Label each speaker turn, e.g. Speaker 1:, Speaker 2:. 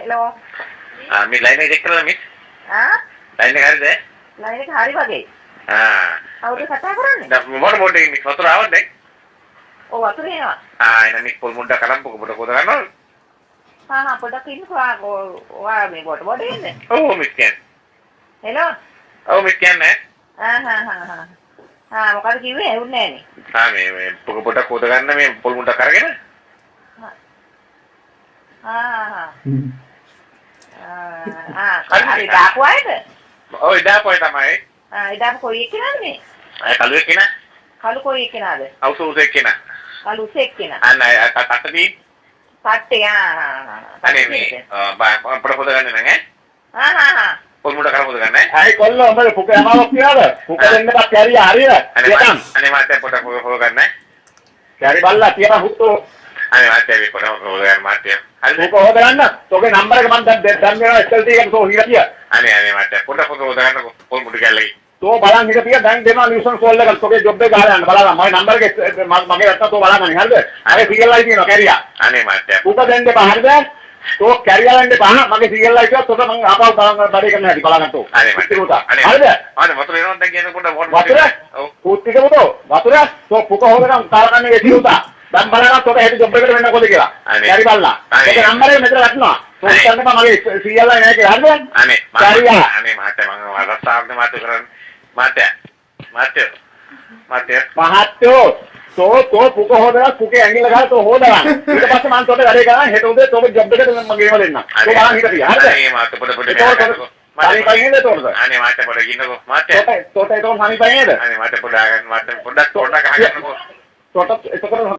Speaker 1: Hello.
Speaker 2: ආ මේ line එක චෙක් කරලා මිස්.
Speaker 1: ආ
Speaker 2: ලයින් එක හරිද?
Speaker 1: ලයින් එක හරි වගේ.
Speaker 2: ආ
Speaker 1: කවුද කතා කරන්නේ?
Speaker 2: දැන් මොන බෝඩ් එකේ මිස් වතුර ආවද දැන්?
Speaker 1: ඔව් වතුර එනවා.
Speaker 2: ආ එහෙනම් මිස් පොල් මුඩ්ඩක් අරන් පොක පොඩ හොද ගන්නවද?
Speaker 1: හා හා පොඩක් ඉන්නකෝ. ආ ඔයා මේ බෝඩ් බෝඩ් ඉන්නේ.
Speaker 2: ඔව් මිස් කියන්නේ.
Speaker 1: හෙලෝ.
Speaker 2: ඔව් මිස් කියන්නේ.
Speaker 1: ආ හා හා හා. ආ මොකද කිව්වේ? ඇහුන්නේ නෑනේ.
Speaker 2: ආ මේ මේ පොක පොඩක් හොද ගන්න මේ පොල් මුඩ්ඩක් අරගෙන.
Speaker 1: ආ ආ ආ හරි දාපු අයද?
Speaker 2: ඔව් දාපු අය තමයි.
Speaker 1: ආ ඒ දාපු කොයි එක්කෙනාද මේ?
Speaker 2: අය කළු එක්කෙනා.
Speaker 1: කළු කොයි එක්කෙනාද?
Speaker 2: අවුස උස එක්කෙනා.
Speaker 1: කළු උස එක්කෙනා.
Speaker 2: අන්න අය තට්ට දී.
Speaker 1: තට්ටේ ආ ආ.
Speaker 2: අනේ මේ පොඩ හොද ගන්න නං ඈ.
Speaker 1: ආ ආ ආ.
Speaker 2: පොල් මුඩ කර හොද ගන්න ඈ.
Speaker 3: ඇයි කොල්ලෝ උඹ පුක යමාවක් තියනද? පුක දෙන්න බා කැරියා හරිද?
Speaker 2: අනේ අනේ මාත්‍ය පොඩ හොද ගන්න ඈ.
Speaker 3: කැරි බල්ලා තියන හුත්තෝ.
Speaker 2: අනේ මාත්‍ය මේ පොඩ හොද ගන්න මාත්‍ය. හරිද?
Speaker 3: පුක හොද ගන්න. තෝගේ නම්බර් එක මං දැන් දැන් වෙනවා SLT එකට තෝ හිරපිය.
Speaker 2: අනේ අනේ මාත්‍ය පොඩ හොද ගන්නකෝ පොල් මුඩ කැල්ලේ.
Speaker 3: තෝ බලන් හිටපිය දැන් දෙනවා නිව්සන් කෝල් එක තෝගේ ජොබ් එක ගහලා යන්න බලන්න මගේ නම්බර් එක මගේ නැත්තම් තෝ බලන්න හරිද? අර සීරියල් අයි තියෙනවා කැරියා.
Speaker 2: අනේ මාත්‍ය
Speaker 3: පුක දෙන්න එපා හරිද? තෝ කැරියා වෙන්න එපා මගේ සීරියල් අයි කිව්වත් තොට මං ආපහු බලන්න බඩේ කරන්න හැටි බලන්න තෝ.
Speaker 2: අනේ මාත්‍ය
Speaker 3: හරිද?
Speaker 2: අනේ වතුර එනවා දැන් කියන පොඩ
Speaker 3: වතුර?
Speaker 2: ඔව්.
Speaker 3: පුත් ටික පුතෝ වතුර තෝ පුක හොදගම් කාරකන්නේ ඒ උතා. දැන් බලන්න තොට හෙට ජොබ් එකට වෙන්න කොහොමද කියලා. කැරි බල්ලා. තෝගේ නම්බර් එක මෙතන වැටෙනවා. තෝ හිතන්න එපා මගේ සීරියල් අයි නෑ කියලා හරිද?
Speaker 2: අනේ
Speaker 3: කැරියා.
Speaker 2: අනේ මාත්‍ය මං රස්සාවක් මාත්‍ය කරන්නේ. මාත්‍ය මාත්‍ය මාත්‍ය
Speaker 3: මහත්තයෝ තෝ තෝ පුක හොදලා පුකේ ඇඟිල්ල ගහලා තෝ හොදලා ඊට පස්සේ මං තොට වැඩේ කරා හෙට උදේ තෝගේ ජොබ් එකට මම ගේම දෙන්නම්. තෝ බලන් හිටපිය හරිද?
Speaker 2: අනේ මාත්‍ය පොඩ පොඩ
Speaker 3: සමීපයි නේද තෝටද?
Speaker 2: අනේ මාත්‍ය පොඩ ඉන්නකෝ මාත්‍ය.
Speaker 3: තෝට තෝට ඒක සමීපයි නේද?
Speaker 2: අනේ මාත්‍ය පොඩ අහගන්න මාත්‍ය පොඩ්ඩක් පොඩ්ඩක් අහගන්නකෝ.
Speaker 3: තෝට එතකොට